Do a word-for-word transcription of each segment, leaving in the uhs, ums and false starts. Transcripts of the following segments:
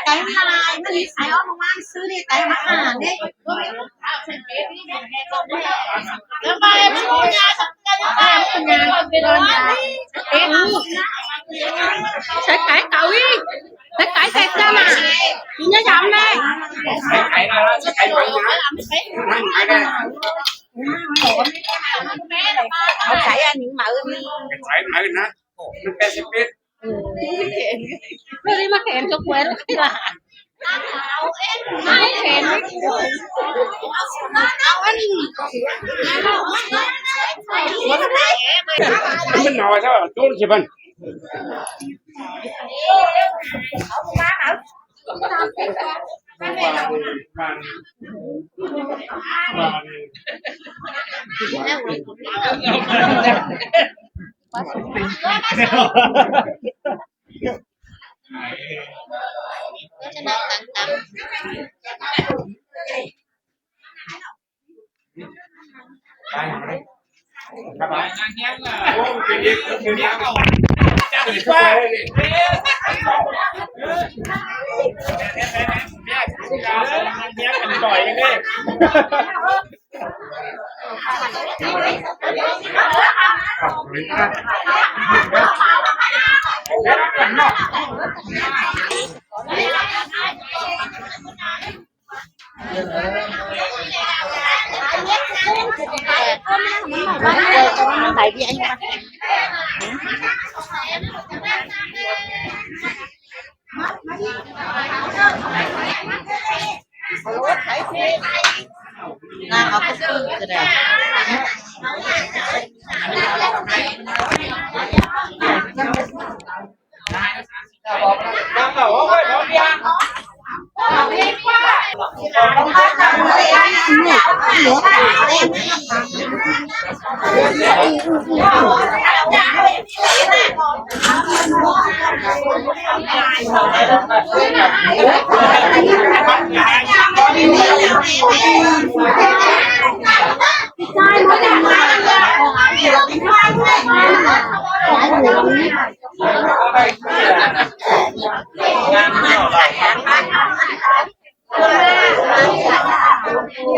Cái này nó đi xài ở công an xứ đi, cái mà à, đấy. Sai cái cau í. Sai cái tẹt ra mà. Í nhá dăm đé. Sai cái là, sai cái bắn nhá. Sai cái là. Sai ăn những màu đi. Sai màu nà. Nó bé xíp. Nó đi mà khen cho quên cái là. Ai khen. Mình nói sao, trốn chứ mình.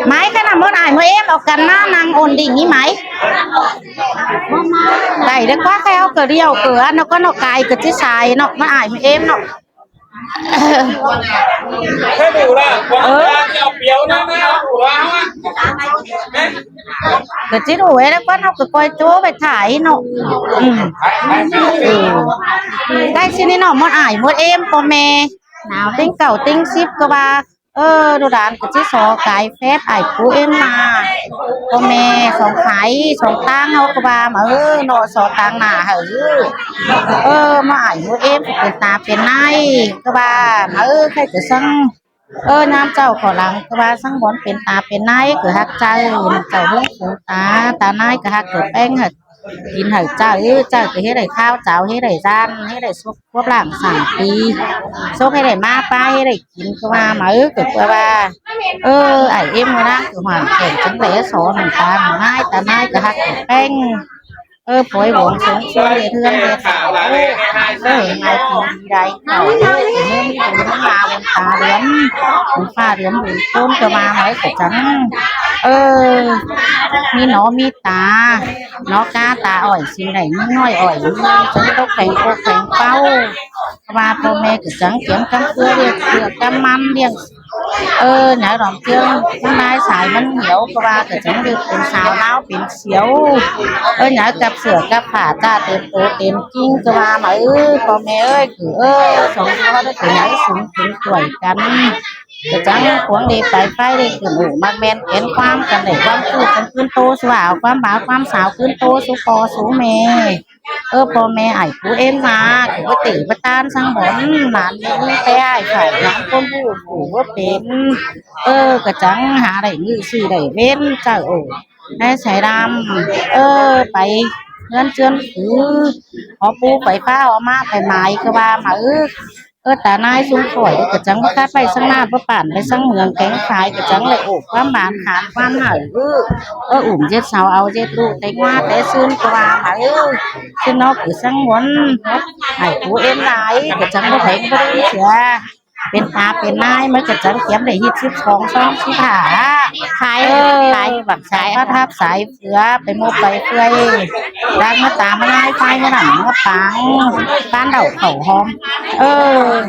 Mái cái nào mốt ải mốt êm ở cắn ná năng ổn định ý mái. Đảy được quá theo cờ điều cờ ăn nó có nó cài cờ chứ xài nó mốt ải mốt êm nó. Thế đủ là quán ăn theo phiếu nữa, đủ là. Cờ chứ đủ ấy nó có nó cờ coi chúa phải thải nó. Ừ. Cái xin nó mốt ải mốt êm po mẹ. Nào tính cầu tính ship cơ ba. Ơ, đồ đán cư ꞌchí so cái phép ải phú ꞌếm ꞌna. Bố mẹ sống khái, sống tang ꞌháu ꞌcọ ꞌva ꞌmá ơ, nó so tang ꞌna hảư. Ơ, ꞌmá ải ꞌmá ꞌếm pên ta pên ꞌnai ꞌcọ ꞌva ꞌmá ơ, khay cư săng. Ơ, ꞌnhám chảu khỏ lăng ꞌcọ ꞌva săng bón pên ta pên ꞌnai cư ꞌhặc chaư, chảu ꞌhung phung ta, ta ꞌnai cư ꞌhặc cư ꞌpéng hảư. Kin hảư chaư, chaư cư ꞌhế đảy khao, chảu ꞌhế đảy ꞌdan, ꞌhế đảy sốp, cốp lảng sảng pi. Sốp ꞌhế đảy ꞌmá ꞌpá, ꞌhế đảy kin ꞌcọ ꞌva ꞌmá ơ, cư ꞌcọ ꞌva. Ơ, ải ꞌếm ꞌmá ꞌna cư hoảng khẻng chắng đảy so nẳng ta ꞌmá ꞌnai, ta ꞌnai cư ꞌhặc cư ꞌpéng. Ơ, phối vốn sống sướng đê ꞌthướng đê thảo. Ơ, ꞌhế ꞌngai kin đảy khảu. Ơ, ꞌmá ꞌmá ꞌmá ta điếm. ꞋMá ta điếm ꞌmá ꞌcốn ꞌcọ ꞌva ꞌmá ơ cư chắng. Ơ, ꞌmí nó ꞌmí ta. Nó cá ta ỏi xin đảy ꞌmí ꞌnọi ỏi ꞌmí chắng tốc pheng tốc pheng ꞌpáu. ꞌCọ ꞌva ꞌpo ꞌme cư chắng kiếng cắm ꞌcứa ꞌliệng ꞌcứa cắm ꞌmắn ꞌliệng. Ơ, nhái đom ꞌchương ꞌmắn ꞌnái sai ꞌmắn hiếu ꞌcọ ꞌva cư chắng ꞌlịt pên sao ꞌláo pên siêu. Ơ, nhái cắp sửa cắp phả ꞌchạ têm tô têm ꞌkính ꞌcọ ꞌva ꞌmá ơ, ꞌpo ꞌme ơi, cư ơ, sống ꞌcọ ꞌva đảy cư nhái sung sung chuối căn. Cư chắng cuông đê pay pay đê cư ꞌnụ ꞌmặc ꞌmen kén ꞌquám căn đảy ꞌquám ꞌcư căn ꞌcứn tô sú áo ꞌquám báo ꞌquám sao ꞌcứn tô sú ꞌpo sú ꞌme. Ơ, ꞌpo ꞌme ải phú ꞌếm ꞌna, cư báu tỉ báu ꞌtan săng bón, ꞌnán ꞌmí ꞌmí ꞌpé ải phải ꞌnán ꞌcốn ꞌhụ phủ báu pên. Ơ, cư chắng hả đảy ngự sì đảy ꞌvến chaư ổ. Đảy sai đam, ơ, pay ꞌngớn ꞌchướn khứ, ók pú pay ꞌphạ ók ꞌmá pay mai ꞌcọ ꞌva ꞌmá ơ. ꞌớ, ta ꞌnái ꞌsúm khỏi ꞌcọ chắng báu khắt ꞌvạy ꞌsướng ꞌnạp báu pản ꞌvạy ꞌsướng ꞌmướng kéng khái ꞌcọ chắng đảy ốp ꞌquám bản khán ꞌquám hảư. Ơ, ꞌúm ꞌdệt sau au ꞌdệt ꞌlụk ꞌtếng ꞌmá té ꞌsướng ꞌcọ ꞌva máư. ꞌSướng ꞌnọk ꞌcọ ꞌsướng ꞌmuôn, ải pú ꞌếm lai ꞌcọ chắng báu théng báu đảy sia. Pên ta pên ꞌnái ꞌmá ꞌcọ chắng kiêm đảy ꞌhịt síp song song síp hả. Khái, khái, bảng sai bát háp sai phứa, pay ꞌmộ pay ꞌphới. Đang ꞌmá ta ꞌmá ꞌnái phái ꞌmá nẳng ꞌmá pang, ꞌpán đảu khảu hom. Ơ,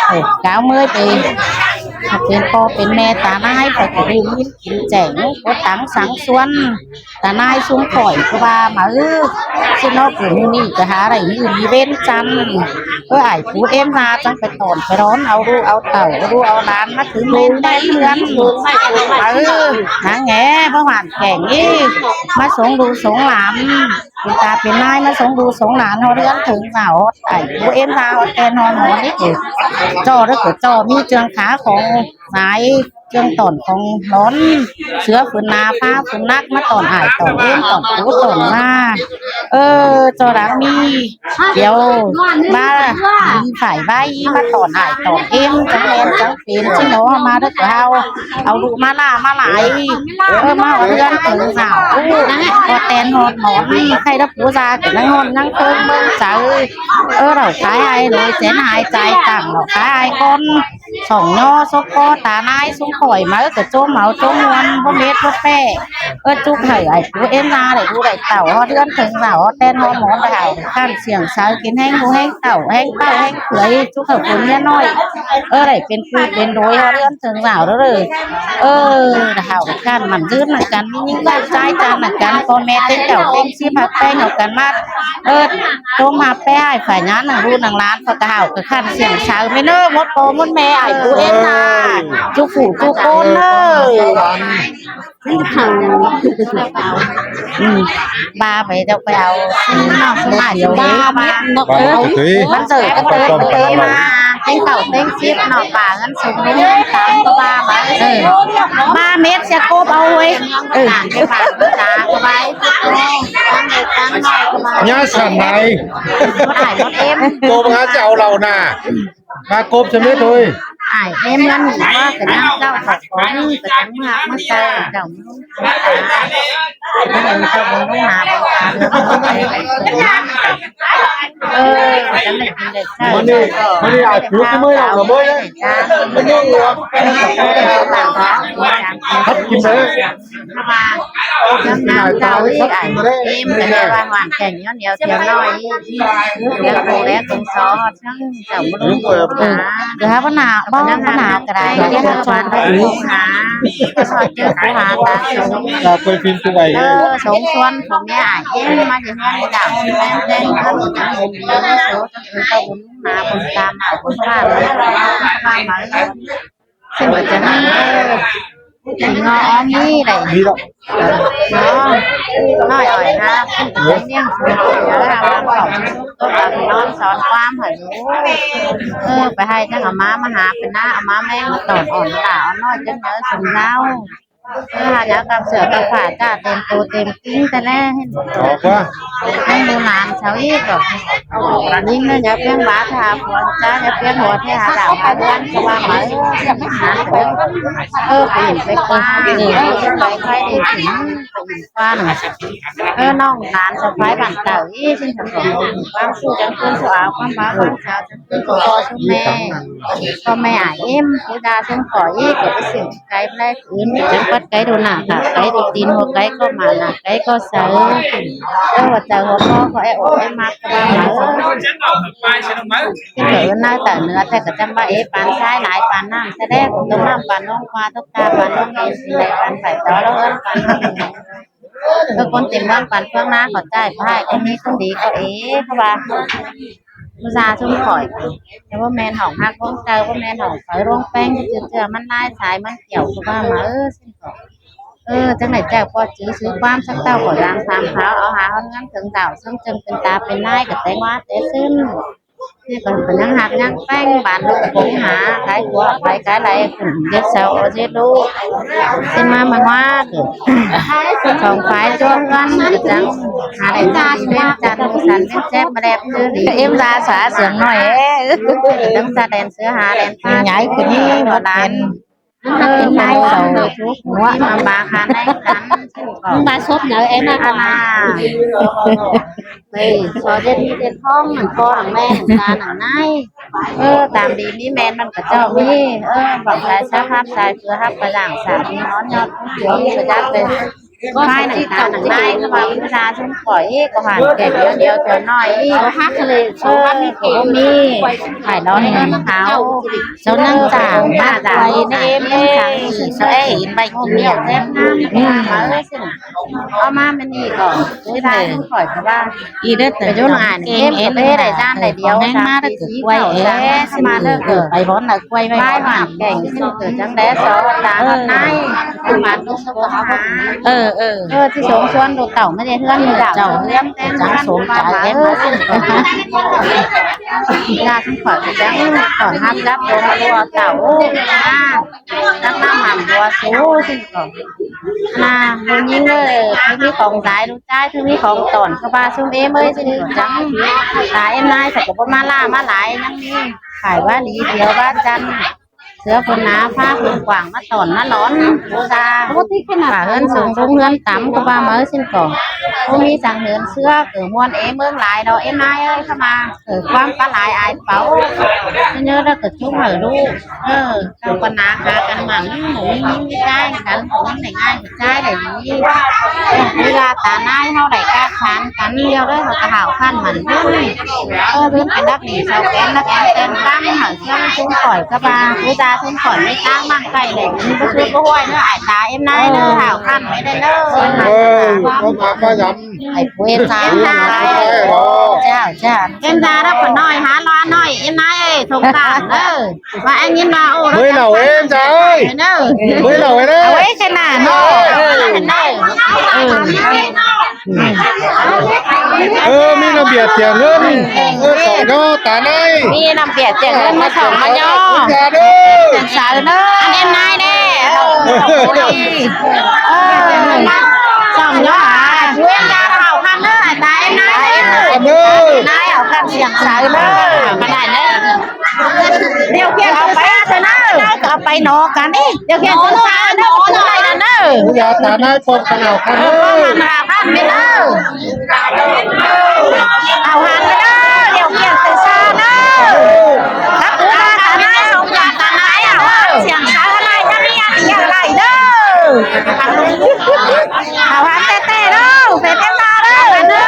ơ, cáo ꞌmới pay, pên ꞌpo pên ꞌme ta ꞌnái, pay ꞌcọ đi ꞌmí kin chẻng, ꞌcọ tắng sáng suôn. Ta ꞌnái ꞌsúm khỏi ꞌcọ ꞌva máư. ꞌSướng ꞌnọk ꞌcọ ꞌmự ꞌnị ꞌcọ hả đảy ꞌmự đi ꞌvến chăn. Ơ, ải pú ꞌếm ꞌva chắng pay tỏn pay đón au ꞌlụk au tảu, au ꞌlụk au lan ꞌmá thứ ꞌmen té ꞌhướn. Máư, nắng nghe báu hoảng kẻng ꞌnị. ꞌMá sống ꞌlụk sống lan. Pên ta pên ꞌnái ꞌmá sống ꞌlụk sống lan ꞌhọt ꞌhướn thớng dảo, ải pú ꞌếm ꞌva ꞌhọt ꞌtén ꞌhọt ꞌmón ꞌnị ꞌcọ. ꞌCọ đé ꞌcọ ꞌcọ ꞌmí ꞌchương khá khong ꞌsái, ꞌchương tỏn khong đón, ꞌsứa phun ꞌna ꞌphá phun ꞌnắc ꞌmá tỏn ải tỏn ꞌếm tỏn pú tỏn ꞌna. Ơ, ꞌchọ đáng ꞌmí, điêu, ꞌva, đi phải ꞌvái ꞌmá tỏn ải tỏn ꞌếm, chắng ꞌmen chắng pên, ꞌchí ꞌnọ ꞌmá đé ꞌcọ hảư. Au ꞌlụk ꞌmá ꞌlạ ꞌmá lai. Ơ, ꞌmá ꞌhọt ꞌhướn thớng dảo, ꞌcọ ꞌtén ꞌhọt ꞌmón, khay đé pú da ꞌcọ ꞌnăng ꞌhọt ꞌnăng ꞌtếng ꞌmướng chaư. Ơ, đảu khái ai lối chén ai chai tẳng, đảu khái ai ꞌcốn. Sỏng ꞌnhó sốp ꞌcó ta ꞌnái ꞌsúm khỏi máư ꞌcọ ꞌchốm au ꞌchốm ꞌmuôn báu mết báu ꞌpẹ. Ơ, ꞌchụ hảư ải pú ꞌếm ꞌva đảy ꞌlụk đảy tảu ꞌhọt ꞌhướn thớng dảo ꞌhọt ꞌtén ꞌhọt ꞌmón đảy hảư khăn siẻng saư kin ꞌhéng ꞌlụk ꞌhéng tảu ꞌhéng ꞌtạu ꞌhéng ꞌphới, ꞌchụ hảư phôn ꞌmía ꞌnọi. Ơ, đảy pên ꞌcư pên đối ꞌhọt ꞌhướn thớng dảo đé ꞌlới. Ơ, đảy hảư khăn mẳn dưn nẳng căn, ꞌmí ꞌnhính ꞌchái chăn nẳng căn, ꞌpo ꞌme ꞌtếng chảu ꞌtếng síp ꞌhặc ꞌpéng au căn ꞌmá. Ơ, ꞌchốm ꞌhặc ꞌpéng ải phải nhán nẳng ꞌlụk nẳng lan, ꞌcọ hảư ꞌcọ khăn siẻng saư ꞌmí ꞌnớ, mốt ꞌpo mốt ꞌme ải pú ꞌếm ꞌva. ꞌChu phủ ꞌchu ꞌcốn ꞌnớ. ꞌVa pay ꞌchọ pay au. ꞌMắn ꞌdệt ꞌcọ ꞌtếng tảu ꞌtếng síp ꞌnọ, ꞌva ꞌngớn sung ꞌnung tắm ꞌcọ ꞌva máư. ꞌVa mết sia cốp au ꞌhới. Nhá săn lai. Mốt ải mốt ꞌếm. Cốp ꞌngá ꞌchí au lảu nả. ꞌVa cốp sia mết thôi. Ải ꞌếm ꞌngớn ꞌnị ꞌva ꞌcọ ꞌnhắng ꞌchạu khảu khong ꞌcọ chắng ꞌmá ꞌhặc ꞌmá saư chảu. ꞌMắn ꞌnị, ꞌmắn ꞌnị ải pú ꞌchí ꞌmới lảu nả ꞌmới. ꞌMắn ꞌnị hắt kin đé. Chăm nắng chảu ꞌí ải ꞌếm ꞌcọ đảy ꞌva hoàn cảnh ꞌnhó ꞌnéo thiêu ꞌnọi ꞌí. Ước ꞌlẹo khong ꞌlé khong so ꞌhọt ꞌsướng chảu ꞌmá ꞌlung khong hả. Đảy hảư ꞌva nả, ꞌva nả ꞌcọ đảy, ꞌchí hảư ꞌva nả khong hả. ꞌCọ ꞌchọ ꞌchớ khong hả ta sống. Ta quay phim chụp ảnh. Ơ, sống suôn khong ꞌmía ải ꞌếm ꞌmá ꞌchí ꞌhướn đảo ꞌmen ꞌtếng ꞌhướn ꞌchí ꞌmí số ꞌchớ khong ta bun hả bun tam hả bun ꞌphạ ꞌva máư. ꞌSịn ꞌcọ chắng ꞌnị, ơ, ꞌnhó ꞌmí đảy. ꞌNhó ꞌnọi ỏi hả, ꞌsịn ꞌcọ chắng ꞌliệng sung ꞌcọ hả, ꞌva khong sung ꞌcọ ꞌva ꞌnón son ꞌquám hả dú. Ơ, pay ꞌhại chắng au ꞌmá ꞌmá hả pay ꞌná, au ꞌmá ꞌmé ꞌmá tỏn ỏn lả ꞌnọi chắng nháư sung ꞌnáo. Ơ, hả dáo cắp sửa cắp phả ꞌchạ têm tô têm kin ꞌtẹ ꞌlẹ. Ốc ꞌva ꞌnhắng ꞌmú lan sau ꞌí ꞌcọ. ꞌNhính ꞌnớ nháư ꞌpiếng bát hả, phuông ꞌchá nháư ꞌpiếng hua ꞌtẹ hả, đảo hả ꞌlươn ꞌcọ ꞌva máư. Ơ, pay ỉn pay ꞌquá, pay ꞌphái đi chỉnh, pay ỉn ꞌquá nả. Ơ, ꞌnọng lan sau phái bản tảo ꞌí, ꞌsịn sau ꞌcọ ꞌquám ꞌsú chắng ꞌcốn ꞌsú au, ꞌquám báu ꞌquám sau chắng ꞌcốn ꞌsú ꞌpo ꞌsú ꞌme. ꞌPo ꞌme ải ꞌếm, pú đa sung khỏi ꞌí ꞌcọ pay sửng cáy ꞌlẹ. Ứn chắng pắt cáy đu nả khả cáy đu tin hua cáy ꞌcọ mả nả cáy ꞌcọ saư. Ơ, hua chaư hua ꞌpo ꞌcọ é ổ é ꞌmặc ꞌcọ ꞌva máư. ꞌCọ ứn ꞌnhắng tảu ꞌnưa ꞌtẹ ꞌcọ chăm ꞌva ế pán ꞌsái lai pán ꞌnặm ꞌtẹ ꞌlẹ, ꞌcọ tốc ꞌnặm pán ꞌnọng ꞌva tốc ta pán ꞌnọng ên sí lai pán phải tó ꞌlẹo ứn pán ꞌnọng. ꞌCọ ꞌcốn têm ꞌmướng pán ꞌphướng ꞌná ꞌcọ ꞌchái pay ꞌcọ ꞌmí ꞌcốn đi ꞌcọ ế ꞌcọ ꞌva. ꞌPu da sung khỏi. Chả ꞌva ꞌmen hỏng ꞌhặc ꞌhóng chaư, ꞌva ꞌmen hỏng pháư ꞌluống ꞌpéng, ꞌchư ꞌchưa ꞌmắn ꞌlái sai ꞌmắn kiẻo ꞌcọ ꞌva máư ꞌsịn ꞌcọ. Ơ, chắng đảy ꞌchạư ꞌpo chứ chứ ꞌquám sắc ꞌtạu ꞌcọ dáng sam kháo, au hả ꞌhọt ꞌngớn thớng đảo ꞌsướng ꞌchương pên ta pên ꞌnái ꞌcọ té ꞌngoá té ꞌsướng. ꞌNị ꞌcọ ꞌcọ ꞌnhắng ꞌhặc ꞌnhắng ꞌpéng, bản ꞌlụk ꞌcọ hả, cái của phải cái đảy ꞌcọ ꞌdệt sau ꞌdệt ꞌlụk. ꞌSịn ꞌmá ꞌmá ꞌngoá ꞌcọ song phái ꞌchua ꞌngớn ꞌcọ chắng hả đảy ꞌmá đi ꞌvến chăn ꞌmá Săn chép chép ꞌmá đét ꞌchư đi. Êm da sa sương ꞌnọi é. Tắng sa đen ꞌsứa ha đen pha. Nhái kơ ꞌnị ꞌnọt đen. Ơ, ꞌmá sau. ꞌMá ba khan đen săn. ꞌMá sốp nớ êm ꞌmá. Ơ, so đen đen phong nẳng co nẳng ꞌme nẳng ta nẳng ꞌnái. Ơ, tam đi ꞌmí ꞌmen ꞌmắn ꞌcọ ꞌchọ ꞌmí. Ơ, bỏng lai sáp hắp sai ꞌpưa hắp ꞌcọ dảng sa đi ꞌnón ꞌnhọt. Ơ, ꞌmí ꞌcọ dắt pên. Mai nẳng ta nẳng ꞌnái ꞌcọ ꞌva ꞌmí da sung khỏi ꞌcọ hẳn kẻ điêu điêu ꞌchọ ꞌnọi. Ơ, hắc lê, ꞌsớ hắc ꞌmí kẻ ꞌmí. Phải đón ꞌmen tháo. Sau ꞌnăng chả ꞌmá quay ꞌnị ꞌmí. Sau é ꞌhịn ꞌvạy kỉ niệm. Ơ, ꞌmá ꞌmá ꞌnị ꞌcọ. Ôi, da sung khỏi ꞌcọ ꞌva. ꞌI đét ꞌcọ dú nẳng ꞌnị ꞌkeng ꞌếm ꞌcọ bế đảy ꞌdan đảy điêu. Hên ꞌmá đét ꞌcọ quay é. ꞌMá đét ꞌcọ. Phải bón là quay ꞌvạy. Bái hoảng kẻng sung ꞌcọ chắng đé so ta hăn ꞌnái. Ơ, ơ. Ơ, ꞌchí sống suôn đô tảu ꞌmá đé ꞌhướn đô tảu. Tảu ꞌhướn ꞌcọ chắng sống chả ꞌhướn ꞌmá sung khỏi. Da sung khỏi ꞌcọ chắng khỏi hăn dắp đô ꞌmá đô tảu. Tắng ꞌmá mẳn bua sú sung khỏi. ꞌNa, ꞌlụk ꞌnhính ꞌlới, ꞌmí khong dai ꞌlụk ꞌchái, ꞌmí khong tỏn ꞌcọ ꞌva sung ꞌếm ới sung ꞌcọ chắng. Ta ꞌếm ꞌnái sa ꞌcọ báu ꞌmá ꞌlạ ꞌmá lai ꞌnăng ꞌnị. Phải ꞌva đi điêu ꞌva chăn. ꞌSứa phôn ná phá phôn quảng ꞌmá tỏn ꞌmá lón. Sa, ꞌpá ꞌhướn sung ꞌlung ꞌhướn tắm ꞌcọ ꞌva máư sung ꞌcọ. ꞌCọ ꞌmí săng ꞌhướn ꞌsứa ꞌcọ ꞌmuôn ꞌếm ꞌmướng lai đó ꞌếm ꞌnái ới ꞌcọ ꞌva. Ơ, ꞌquám cá lai ai páu. ꞌNhớ đó ꞌcọ ꞌchú hảư ꞌlụk. Ơ, ꞌcọ ꞌquá ná khá căn mảng ꞌmí ꞌnhính ꞌmí ꞌchái căn ꞌnhính đảy ꞌngai ꞌchái đảy đi. Ơ, ꞌmí ꞌva ta ꞌnái ꞌháu đảy ꞌcạ khăn căn điêu đé ꞌháu ꞌcọ hảo khăn mẳn ꞌhướn. Ơ, ꞌhướn căn đắc đi sau kén đắc kén ten cắm hảư ꞌsướng sung khỏi ꞌcọ ꞌva. ꞌMí da sung khỏi ꞌmí ꞌtáng ꞌmăng cay đảy đi báu sút báu ꞌhuội ꞌnớ ải ta ꞌếm ꞌnái ꞌnớ hảo khăn ꞌmí đảy ꞌnớ. Ơ, ꞌcọ ꞌva ꞌva dăm. Ải quên ta. Chào, chào. Em ra đó phải nói hả lo nói em nói thông cảm đó. Và anh nhìn vào ô. Mới lẩu em ra ơi. Mới lẩu em đấy. Ôi, cái nào nó. Ơ, ꞌmí năm biệt chả ngớn. Ơ, sỏng ꞌnhó ta ꞌnái. ꞌMí năm biệt chả ngớn ꞌmá sỏng ꞌmá ꞌnhó. Chả đơ. Chả sớ ꞌnớ. Anh em ꞌnái nè. Ơ, sỏng ꞌnhó hả? Em ra hảo khăn ꞌnớ, ải ta em ꞌnái. Khăn ꞌnớ. ꞌNái hảo khăn siang sớ ꞌnớ. Khăn ꞌnái ꞌnớ. Điều khiển từ xa thôi ꞌnớ. Ải ta ꞌnái ꞌnớ. Điều khiển từ xa ꞌnớ. Ôi, ꞌnái ꞌnớ. Ôi, ải ta ꞌnái pom khăn hảo khăn ꞌnớ. Pom khăn hảo khăn ꞌnớ. Hảo khăn ꞌnớ. Điều khiển từ xa ꞌnớ. Các thứ ba ta ꞌnái sống ꞌnhó ta ꞌnái hảo khăn siang sớ ꞌnái chắc đi ăn nhiều lại ꞌnớ. Hảo khăn tê tê ꞌnớ. Phải tê ta ꞌnớ.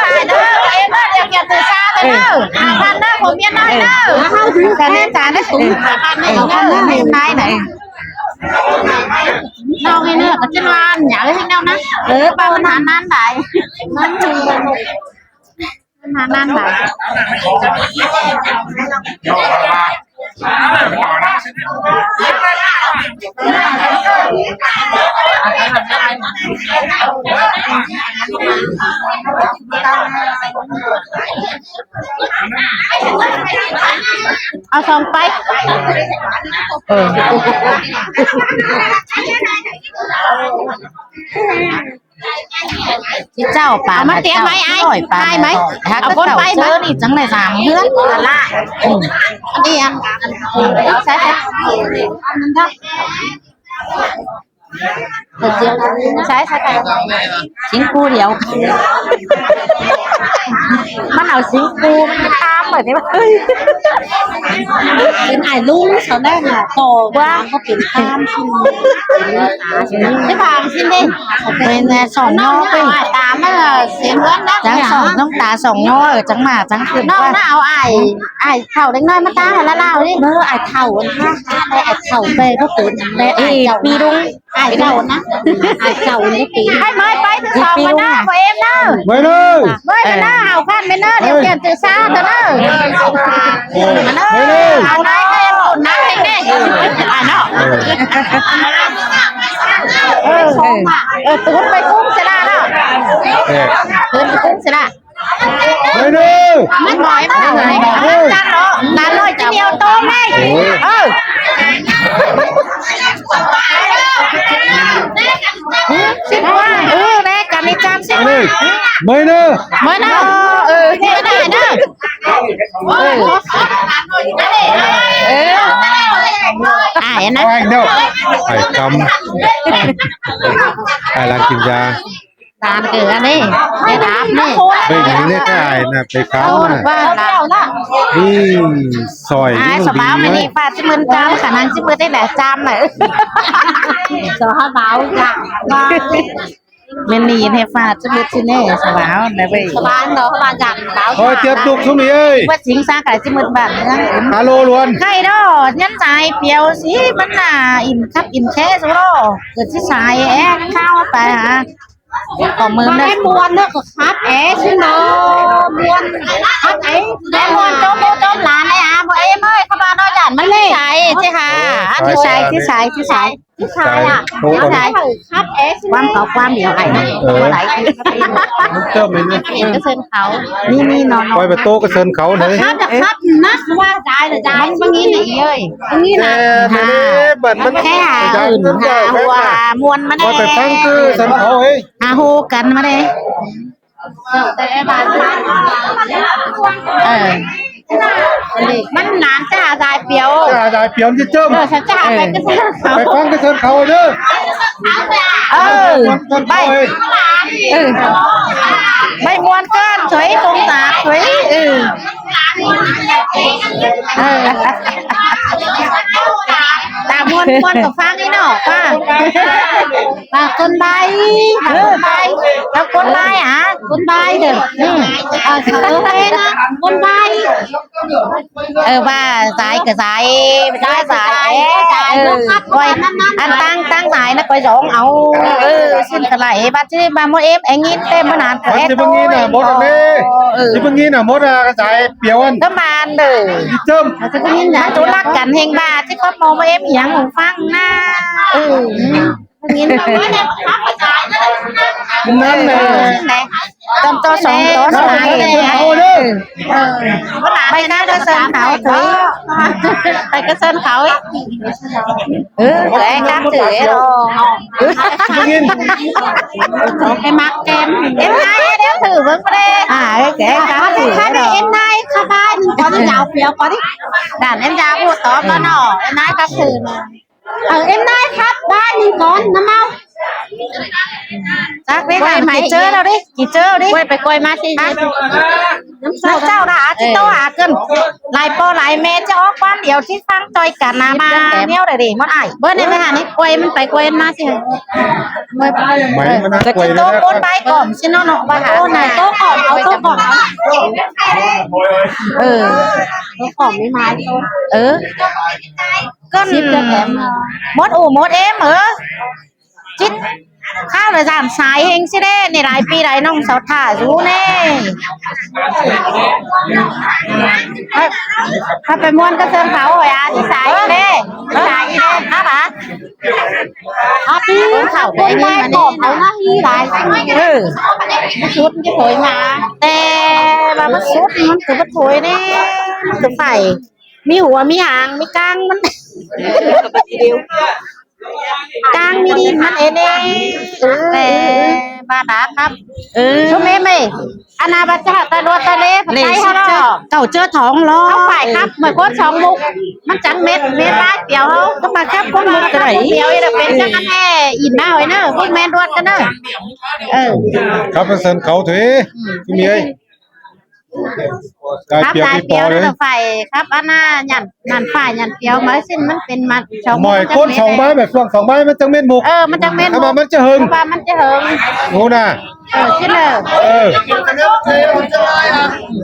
Ải ꞌnớ. Em ꞌnớ điều khiển từ xa thôi ꞌnớ. Hảo khăn ꞌnớ, phổ biến nói ꞌnớ. Cái này ta ꞌnớ súng. Hảo khăn ꞌnớ, em ꞌnái này. Nó cái nữa, cái chân lan nhá, cái nào nè. Ơ, bao nó năn đảy. Năn đảy. Ao song pay. Ơ. Chứ chảu pá. Au ꞌmá ꞌtiêm mai ai. Mai mai. Hák ꞌcọ bón pay mai. Đi chắng ꞌnị dăm ꞌhướn. Đi ăn. Sai sai. Sai sai. Chính cu điêu. ꞌMắn au chính cu ꞌmắn tam ꞌmắn ꞌnị. Chính ai ꞌlung sau ꞌnị ꞌnạ. Tổ ꞌquá. Có chính tam. Chính tam chính đi. Pên, ơ, sỏng ꞌnhó pên. Tam ꞌmắn ꞌsướng ꞌnhó. Chắng sỏng ꞌnhó ta sỏng ꞌnhó, ơ, chắng ꞌmá chắng khửn ꞌquá. Nó au ai. Ai thảu đéng ꞌnọi ꞌmá ta hả ꞌlạ ꞌlạ đi. Nó ai thảu ꞌnhá. Ai thảu pên có pên. Ai thảu ꞌnhá. Ai thảu ꞌnhá. Ai thảu ꞌnhá pên. Ai ꞌmới pay thứ song ꞌmá ꞌnớ, ꞌmới em ꞌnớ. ꞌMới ꞌnớ. ꞌMới ꞌmới ꞌnớ, hảo khăn ꞌmới ꞌnớ, điều khiển từ xa thôi ꞌnớ. ꞌMới ꞌnớ. Hảo ꞌnái ꞌmới em ổn ꞌnái ꞌnê. Ai nó. Ơ, ơ. Ơ, tút pay cũng sẽ là đó. Tút pay cũng sẽ là. Đây đi. Mệt mỏi mà. Ê. Tan rồi, tan rồi, chứ nhiều tôm đây. Ôi. Ơ. Xin quá. Ơ, đây, cả đi chăm xin. Đây. Mời nữa. Mời nữa. Ơ, ơ, Ơ. Ơ. Ai na. Ai đâu. Ai cắm. Ai lăng kim da. Đàn cử ăn đi. Để đáp đi. Bình như thế cái ai nè, phải cắm nè. Đi sỏi. Ai đi sổ báo đi. Phải chứ mươn cắm, khả năng chứ mươn đây là cắm này. Sổ báo dạ. Mươn đi hay phải chứ mươn chứ nè, sổ báo này vậy. Sổ báo đó, sổ báo dạ, báo. Thôi, dạ, tiếp tục xuống đi ơi. Chính xác cái chứ mươn bạn. Alo luôn. Cái đó, nhắn giải phiếu xí, vẫn là in khắp in thế số đó. Cứ chứ sai, é, khao phải hả? Có mươn đó. Em buồn nữa, có khắp é, chứ nó buồn. Khắp é, em buồn, chôm bố, chôm lán ấy à, bố em ơi, các bạn nói giản mấy lì. Sai, chứ hả? Sai, sai, chứ sai, chứ sai. Chứ sai à? Sai. Chứ sai. Khắp é, chứ quan có quan điều này. Ờ. Quan lại. Cái sân khấu. Ni, ni, nó, nó. Quay về tô cái sân khấu đấy. Khắp, khắp, nát qua dài là dài. Bắn, bắn nghĩ này ơi. Bắn nghĩ là. Ê, hả? Bắn, bắn. Thế hả? Dài, ừ, dài, hả? Dài, hùa, dài. Hả? Muôn mà. Quay về tăng cái sân khấu ấy. Hả, hô cắn mà đây. Ờ. Mắn nán chả giải phiếu. Chả giải phiếu chứ chôm. Ờ, chả, chả phải cái sân khấu. Phải phăng cái sân khấu chứ. Ờ. Con, con bay. Khấu ấy. Ừ. Bay muôn cơn thuế, công tác thuế. Ừ. Ờ. Ta muôn, muôn có phăng ý nọ, pa. Và con bay, và con bay. Và con bay hả? Con bay được. Ừ. Ờ, sao con bay? Ờ, và giải cái giải, giải, giải. Ờ, coi, ăn tăng, tăng giải nó coi giống áo. Ờ, xin cái lại, bà chứ, bà mua em, em nhìn tem mà nán của em thôi. Chứ bưng nhìn là mốt rồi đấy. Ờ. Chứ bưng nhìn là mốt là cái giải phiếu ăn. Tấm bàn được. Chôm. Chứ bưng nhìn là tôi lắc cắn hình bà, chứ có mua em hiếng hùng phăng na. Ừ. Năm này. Tôm tô sống tô sống. Năm này. Bay cái sân khấu thôi. Bay cái sân khấu ấy. Ừ, cái cắp thử ấy rồi. Cái mắc kem. Em hai đéo thử vâng cái. À, cái cắp thử ấy rồi. Em hai khắp ai mình có cái cháo phiếu có đi. Đàn em ra mua tóm nó nọ. Em hai cắp thử mà. Ờ, em nói khắp ba mình con nó mau. Chắc biết là mày chỉ chớ đâu đi, chỉ chớ đi. Quay phải quay mà chị. Hả? Nó sao đã, chị tô à cân. Lại po lại mẹ cho quan điều chị phăng tôi cả nà mà nhiều để để món ai. Bữa nay mới hả, quay mình phải quay mà chị. Mày mà quay tô bốn bài cỏm xin nó nọ, bài tô này tô cỏm, tô cỏm. Ừ. Tô cỏm mới mai tô. Ừ. Cơn mốt ủ mốt êm hả? Chít. Khao là dản sai hên xí đê, nê đái pi đái nông sáu thả dú nê. Khao phải muôn cái sân khấu hỏi à, thì sai đê. Sai đê, khao hả? Khao pi, khao pi mai cọp nó hi đái. Ừ. Sút cái thổi mà. Tê, bà bắt sút, nó cứ bắt thổi nê. Nó cứ phải. Mí hua, mí hang, mí cang mắn. Cang mí đin mắn ê nê. Ê, ba đá khắp. Số mê mê. Ana ba chả ta đua ta lê, phải tay hả lọ. Cậu chớ thóng lọ. Không phải khắp, mời cốt sóng mục. Mắn trắng mết, mết bái tiểu hông. Không phải khắp, con mục khắp, con mục tiểu ấy là bên chắc ăn hè. Ỉn nào ấy nơ, con men đuột ta nơ. Khắp sân khấu thế. Cái mì ấy. Khắp đái phiếu nó phải khắp ăn à, nhắn, nhắn phải nhắn phiếu mới xin mắn pên mắn. Mỏi cốt sóng bái, mẹ phường sóng bái mắn chẳng mết mục. Ờ, mắn chẳng mết mục. Khắp mắn chứ hưng. Khắp mắn chứ hưng. Ngô nà. Ờ, xin lờ. Ờ.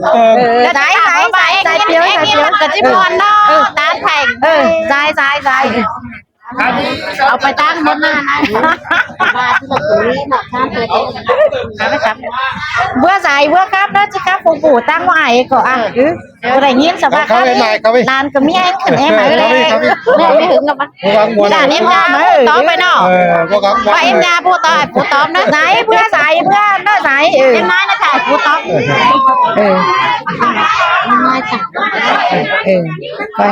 Ờ. Giải, giải, giải, giải phiếu, giải phiếu. Cái chip mòn đó, tán thành. Ờ, giải, giải, giải. Au pay táng ꞌmôn ꞌna ꞌnớ. Bưa dai bưa khắp đó chứ khắp phục vụ táng ꞌmá ai ꞌcọ à. Bưa đảy ꞌnghín sa ꞌva khắp. Đàn ꞌcọ ꞌmí ꞌéng khửn ꞌém hả ꞌlẹ. ꞌMí hứng ꞌnhó ꞌmá. Đàn ꞌếm ꞌna ꞌpú tó pay ꞌnọ. Và ꞌếm ꞌna ꞌpú tó, ꞌpú tó ꞌnớ. Dai bưa, dai bưa ꞌnớ, dai. ꞌEm ꞌnái ꞌnớ, dai ꞌpú tó. Coi.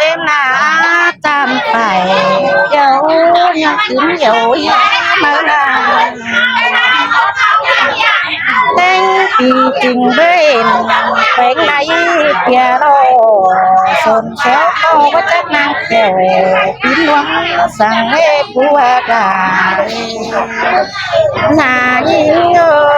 êm nả chăm phải, yau nhắc kính yau yá máư nả. Têng pí chính bên, quéng đáy kia lô, sôn xéo tô bất chắc năng kẻo, pín luống sẵn lê búa đà. Nả nhí ơi.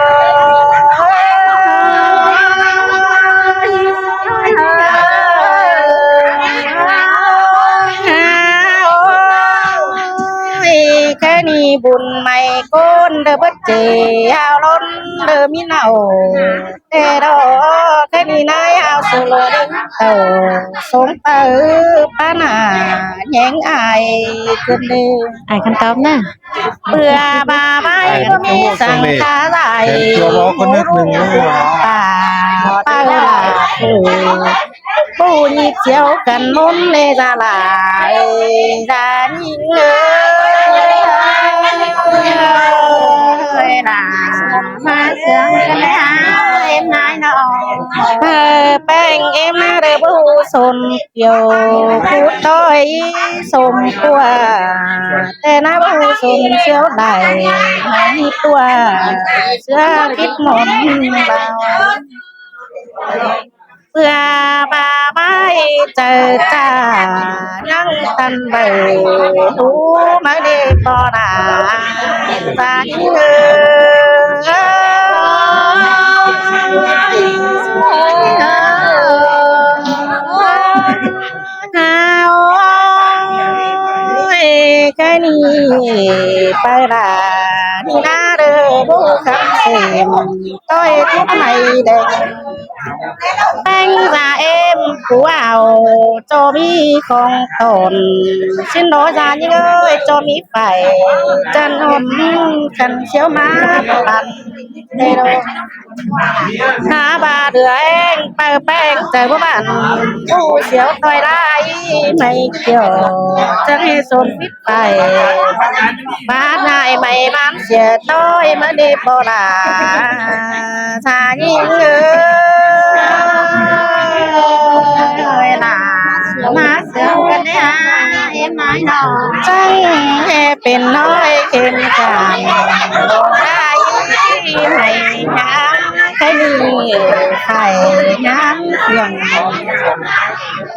Ôi, cái ni bùn mày con đơ bất chế ao lôn đơ mi nау. Tê đô, cái ni nai ao sư lô đinh tàu. Sống tàu pa nả nhén ai cơn đê. Ai khăn tóm nè. Bưa bà vai có mi sẵn khá dài. Bà, bà là phủ. Phủ nhịp chiếu cắn môn lê ra là. Ra nhí ơi. Ơi là. Má sướng cắn há em nái nọ. Ờ, beng êm nả đơ bú sôn. Kiêu cú ꞌtoi sôm cua, té ꞌná báu sôm siêu đảy, ꞌmắn tua, sứa kít môn bao. Bưa ba bái chaư ta, ꞌnhắng tăn bày, hú ꞌmá đi ꞌpo nả, ta nhí ơi. Hao ơi, cái ni pay là ni ꞌná đơ bố khắm sêm, ꞌtoi thúc mày đen. Anh và em của ao cho mi không tồn, xin lỗi ra những ơi cho mi phải chân hôm khăn khiếu má bắn. Há ba đứa eng pay peng chaư báu bản, ꞌpú siêu ꞌtoi lai mày kiểu, chắng hê sôn phít pay. Bát nại mày bán sia ꞌtoi ꞌmá đi ꞌpo là, sa nhí ơi, là má sướng cắn há em nói nó. Chắng hê pên nói khen cản, ai mày há cái gì phải ngắm phiền.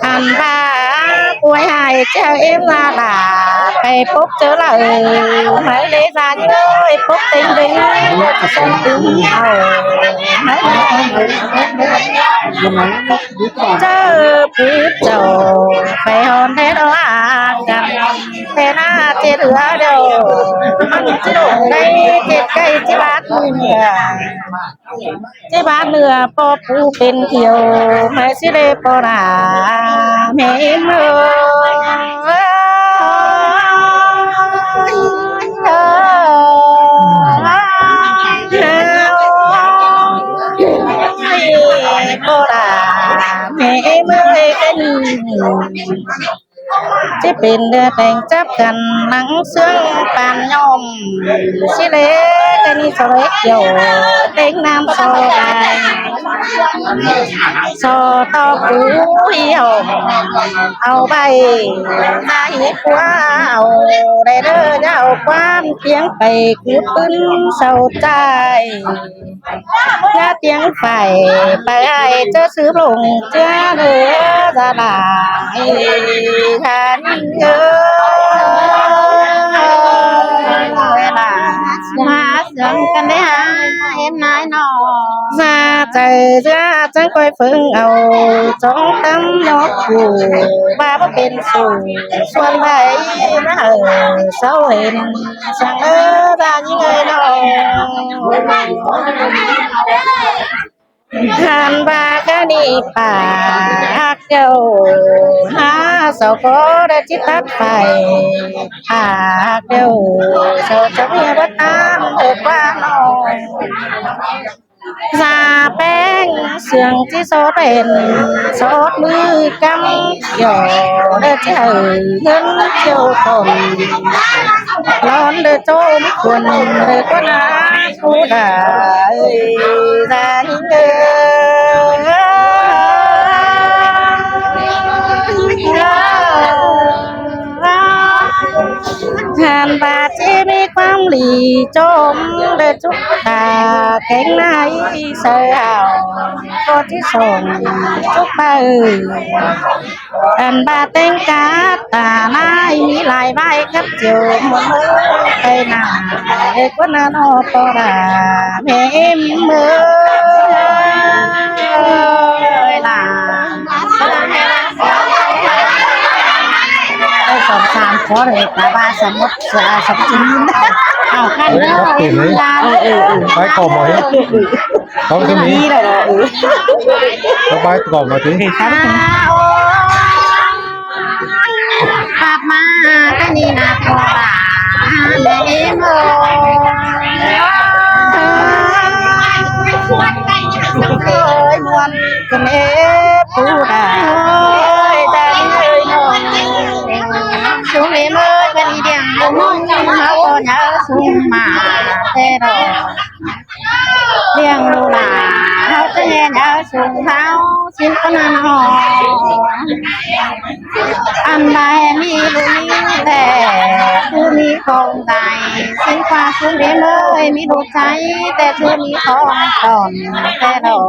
Ăn ba cuối hai chaư em ra là pay pốc chớ là, mái lễ ra nhí ơi, pốc tinh tinh, sông cứng hầu. Mái chớ pú chầu pay hòn thế đó à, cắn thế ꞌná chết hứa đâu. Ăn chứ đổ đây, chết cây chứ bát mùi mùa. Chế bát nưa ꞌpo pú pên thiêu, mái ꞌsứ đê ꞌpo nả, mẹ em ơi. ꞌPo nả, mẹ em ơi, cái gì? Chế pên đơ teng chắp căn nắng sương pan nhom. Xí lễ cái ni so lễ kiểu, têng nam so đài. So to pú hiêu au bai, na hi pua au đe đơ, yao ꞌquám piếng pay cút ꞌpứng sau ꞌchái. Yá piếng pay, pay ai ꞌchớ sứ lông ꞌchớ đơ, da đa, ha ninh ơi, đa, ha sướng căn đé ha, em nái nó. Ra chạy ra chẳng coi phương ẩu, chống tắm nó phủ, ba bắp bên phủ, xuân bay, nó ở, sau hên, sang ơ, ra những người nó. Hàn ba cá đi pả hạt châu, ha sau có đã chít tắt phải, hạt châu, sau chống nhà bất an, ơ, qua nó. Ra ꞌpéng sương ꞌchí sót đèn, sót ꞌmứ cắm, dọ đe ꞌchí hảư ꞌngớn chiêu tỏn, lón đe ꞌchốm khuôn đe ꞌquá ná cú đà ơi, ra những ơi. Hàn ba ꞌchí ꞌmí ꞌquám đi ꞌchốm đe chúc ta kéng nai sau hảư, có ꞌchí sỏng chúc ba ơi. Ăn ba téng cá ta nai ꞌmí lai bai cắp chiêu một mớ tay nà, ê, ꞌquá ná nó to đà, mẹ em ơi, đà. Ê, sỏng sam khó đe, ta ba sam mốt, sam chín. Ao khăn. Ê, đó, khắp tiền đấy. Ê, ê, ê. Bái cỏ mỏi. Không, cái mì. Đi rồi đó, ừ. Có bái cỏ mỏi tí. Ê, khắp tiền. À, ô. Pap ma, cái này là của bà. Để em ơi. Ơi, muôn. Kơm ê pú đà ơi, ta ơi nó. Sung ê mơ kơ đi điang lung hong, hao có nhớ sung mả tê đó. Điang lung đà, hao tê nhớ sung hao, xin có năn hò. Ăn bài mi lung lẻ, cứ mi không dài, xin qua sung ê mơ, mi lung cháy, tê cứ mi không còn tê đó.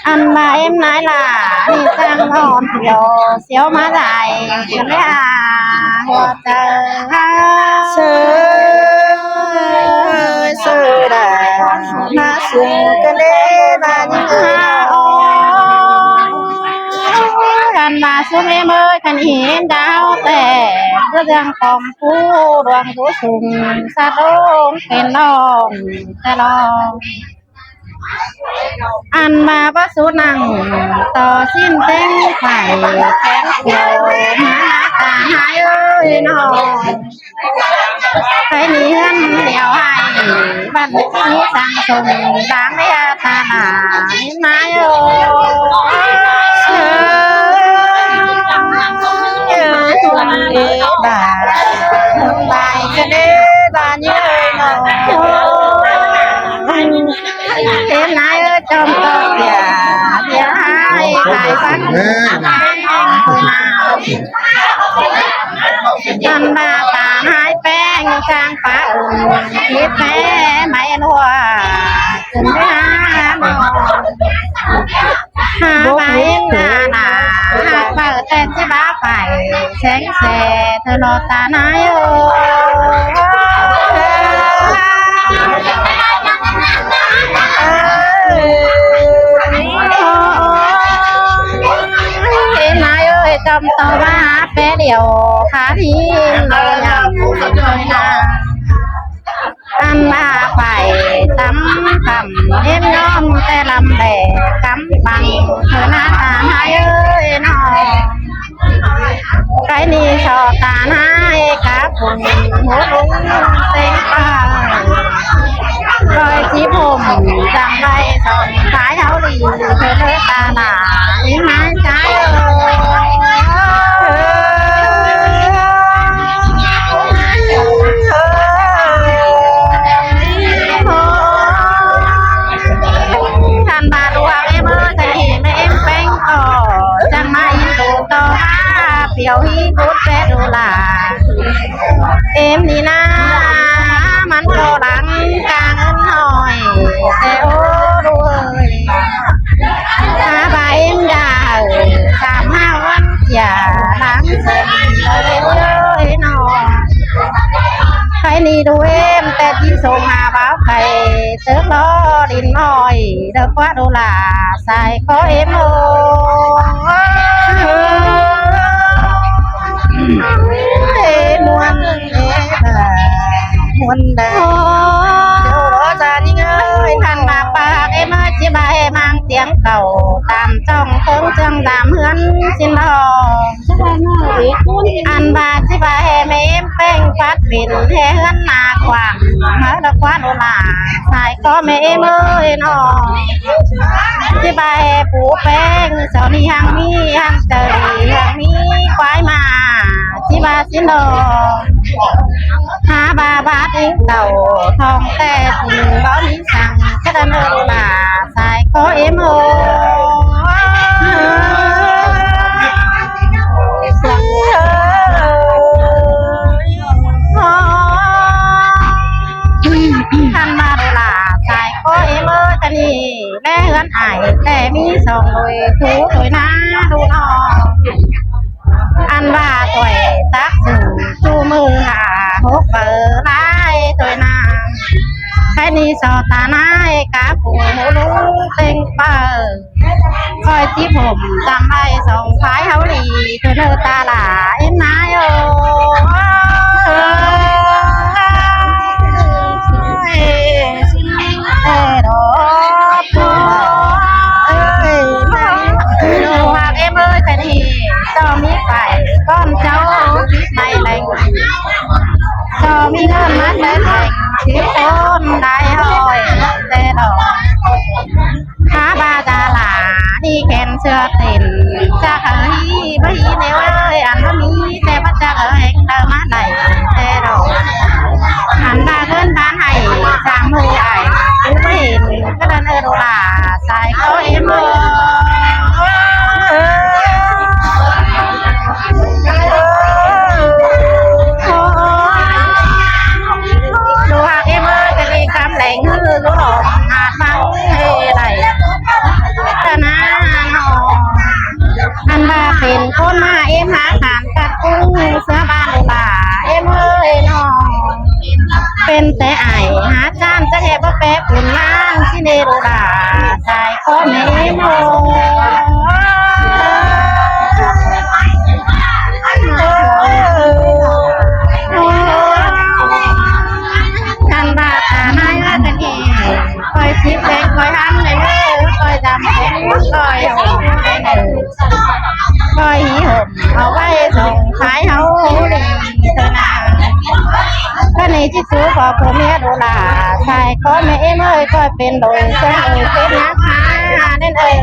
Ăn mà em nói là đi sang hòn phiếu xéo má dài, cái đấy à, hùa tờ ha. Sơ, sơ đà, má sương cái đấy là những người ô. Ăn mà sung em ơi, khăn hiến đáo tệ, cứ rằng còn phú, đoàn phú sùng, xa đống, khen đong, xa đong. Ăn ba bá sú năng, tỏ xin téng phải, téng kiều, má ta hai ơi nó. Cái ní hân đèo hai, bắn ní sang sông, đáng đĩa ta nà, ní mai ơi. Ơ, ơ, ơ, ơ, bài, cái đế, bà nhớ nó. Em nái ơ chom to kìa, kìa hai, hai bác. Ăn ba ta hai ꞌpéng, sang phá ủng, kít mé, máy ăn hùa, cứng đá ăn hùa. Ha, ba em nà nà, ha, ba ở trên chứ ba phải, seng se, thơ lo ta nái ơ. Ê, nái ơi, chom to ba, pé điêu, khá đi, lo nhầm, lo nhầm. Ăn ba phải tắm khẩm, em nhóm tê lăm bè, cắm bằng, thơ na ta hai ơi nó. Cái ni so ta hai cá phùng, hố lúng, tê pa. Rồi chí phùng, dặm bay, sòng, thái háo lì, thơ thơ ta nà, ý mái trái ơi. Điêu hí cút pét đu lả. Êm đi ná, măn ꞌcọ lăng cang ớn ꞌnọi, ꞌtẹ ố đu ơi. Há ꞌva êm đa hảư, sam ꞌhao ꞌvắn kiả, lăng sên, ơi ơi ꞌnọi. Khay ꞌnị đu êm, ꞌtẹ ꞌchí sôm ha báo khay, tớc lo đin ꞌnọi, đa ꞌquá đu lả, sai ꞌcọ êm ơi. Ê, muôn, ê, muôn đa. Điêu lo da ꞌnhính ơi, ꞌnặn ꞌva pác êm ơi, ꞌchí ꞌva ꞌhê ꞌmáng tiếng cảu, tam ꞌchong ꞌtớng ꞌchương tam ꞌhướn ꞌsịn lo. Ăn ꞌva ꞌchí ꞌva ꞌhê ꞌmá êm ꞌpéng phát pên ꞌhê ꞌhướn ꞌna quảng, ꞌmá đa ꞌquá đu lả, sai ꞌcọ ꞌmá êm ơi ꞌnọ. ꞌChí ꞌva ꞌhê pú ꞌpéng, sau ꞌnị ꞌhăng ꞌmí, ꞌhăng chaư ꞌnị ꞌhăng ꞌmí, quái ꞌmá, ꞌchí ꞌva ꞌsịn lo. Há ꞌva bát inh tảu, thong ꞌtẹ ꞌchí báu ꞌmí săng, chắc ăn ơ đu lả, sai ꞌcọ êm ơi. Ăn ꞌva đu lả, sai ꞌcọ êm ơi, ta ꞌnị, ꞌlé ꞌhướn ải, ꞌtẹ ꞌmí song đôi, thú đôi ꞌná đu ꞌnọ. Ăn ꞌva ꞌtoi tắc sửng, ꞌchu ꞌmự hả, hốc báu lai ꞌtoi ꞌna. Khay ꞌnị so ta ꞌnái, cá pung hú ꞌlung ꞌtếng pau. ꞌCoi ꞌchí phôm tăm ꞌvạy song phái ꞌháu đi, ꞌtoi ꞌnơ ta lả ꞌếm ꞌnái ơ. Ê, đỏ. Ê, đỏ. Ê, đỏ. Đu ꞌhặc ꞌếm ơi, khay ꞌnị so ꞌmí phải ꞌcón cháu ꞌmí may leng. So ꞌmí ꞌngớn ꞌmá ꞌtẹ leng, ꞌchí ꞌcốn đai ꞌhọi, ꞌtẹ đỏ. Há ꞌva ta lả đi khen sưa tên, chắc hả hí báu hí ꞌnớ ơi, ăn báu ꞌmí, ꞌtẹ báu chắc hả hên đaư ꞌmá đảy, ꞌtẹ đỏ. Ăn ꞌva ꞌngớn bán hảy, sam ꞌhư ải, ú báu hên, ꞌcọ đa ꞌnơ đu lả, sai ꞌcọ êm ơi. Đu ꞌhặc ꞌếm ơi, ta đi cắm leng ꞌhư, ꞌlụk lỏm, hạt măng, ê, đảy. Ta ꞌna, ꞌnọ. Ăn ꞌva pên ꞌcốn ꞌmá ꞌếm hák hán cắt ꞌcúng, ꞌsứa ꞌva đu lả, ꞌếm ơi, ꞌnọ. Pên té ải, hák ꞌchán, chắc ꞌhê báu pé pun ꞌmáng, ꞌchí ꞌnê đu lả, sai ꞌcọ ꞌmé ꞌếm ơi. Ăn ꞌva ta ꞌnái ꞌva ta ꞌnị, ꞌcoi síp đen, ꞌcoi hám đen ơi, ꞌcoi dăm đen, ꞌcoi hổm đen ơi. ꞌCoi hí hổm au ꞌvạy song phái ꞌháu đi ꞌtoi ꞌna. ꞌCọ ꞌnị ꞌchí sú ꞌcọ phua ꞌmía đu lả, sai ꞌcọ ꞌmé ꞌếm ơi, ꞌcoi pên đôi ꞌsướng đôi pên ꞌnhá ꞌmá đen ơi.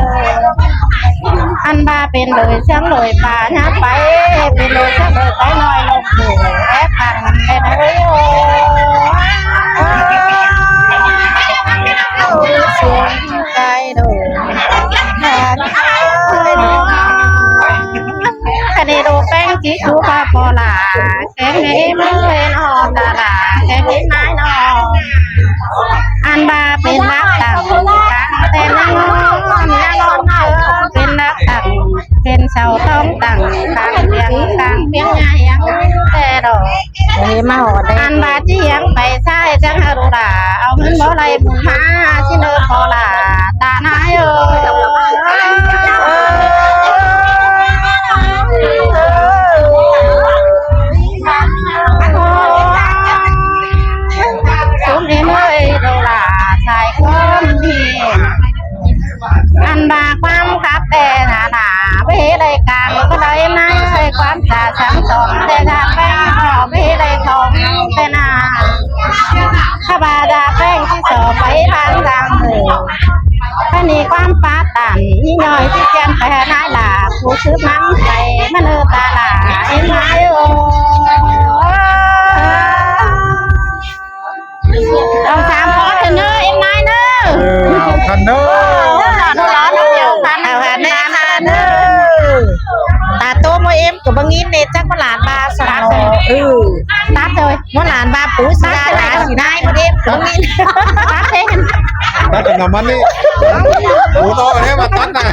Ăn ꞌva pên đôi ꞌsướng đôi pá ꞌnhá pay, pên đôi ꞌsướng đôi pay ꞌnọi lông phủ ép păng đen ơi. Ôi, ôi. Ôi, ôi. Ôi, ôi. Cái đồ. Cái này đồ ꞌpéng ꞌchí sú ꞌva ꞌpo lả, kéng ꞌnị ꞌếm ơi ꞌnọ, ta lả, kéng ꞌnị ꞌnái ꞌnọ. Ăn ꞌva pên lắc tẳng, tẳng ꞌtẹ ꞌnăng ꞌnọn, ꞌnăng ꞌnọn, pên lắc tẳng, pên sau ꞌtóng tẳng, tẳng piêng, tẳng piêng ꞌnhá hiếng ꞌtẹ đỏ. Ăn ꞌva ꞌchí hiếng pay ꞌsái chắng hảư đu lả, au ꞌngớn báu đảy ꞌmún ꞌmá, ꞌchí ꞌnơ ꞌpo lả, ta ꞌnái ơi. Sum ꞌếm ơi, đu lả, sai ꞌcốn đi. Ăn ꞌva ꞌquám khắp ꞌtẹ ꞌna ꞌna, báu hế đảy cang, ꞌcọ đảy ꞌnái ơi, ꞌquám chả sáng tỏng, ꞌtẹ ꞌdạp ꞌpéng ꞌcọ báu hế đảy khong, ꞌtẹ ꞌna. Khắp ꞌva ꞌdạp ꞌpéng ꞌchí so pay ꞌváng dang ơi. Cái ꞌnị ꞌquám pá tản, ꞌnị ꞌnọi ꞌchí ꞌchăm pay hảư ꞌnái lả, phủ sứp ꞌnắm pay, ꞌmá ꞌnơ ta lả, ꞌếm ꞌnái ơi. Ông Sam có thì nơ, em nái nơ. Ừ, ông Thần nơ. Ơ, ơ, ơ, ơ, ơ, ơ, ơ. Ta tô mô em của băng in Ư, tắt thôi. Muốn làm ba pú xì ra, tắt thôi, là xì nai một đêm. Tắt thế. Tắt là nằm ăn đi. Pú to thế mà tắt này.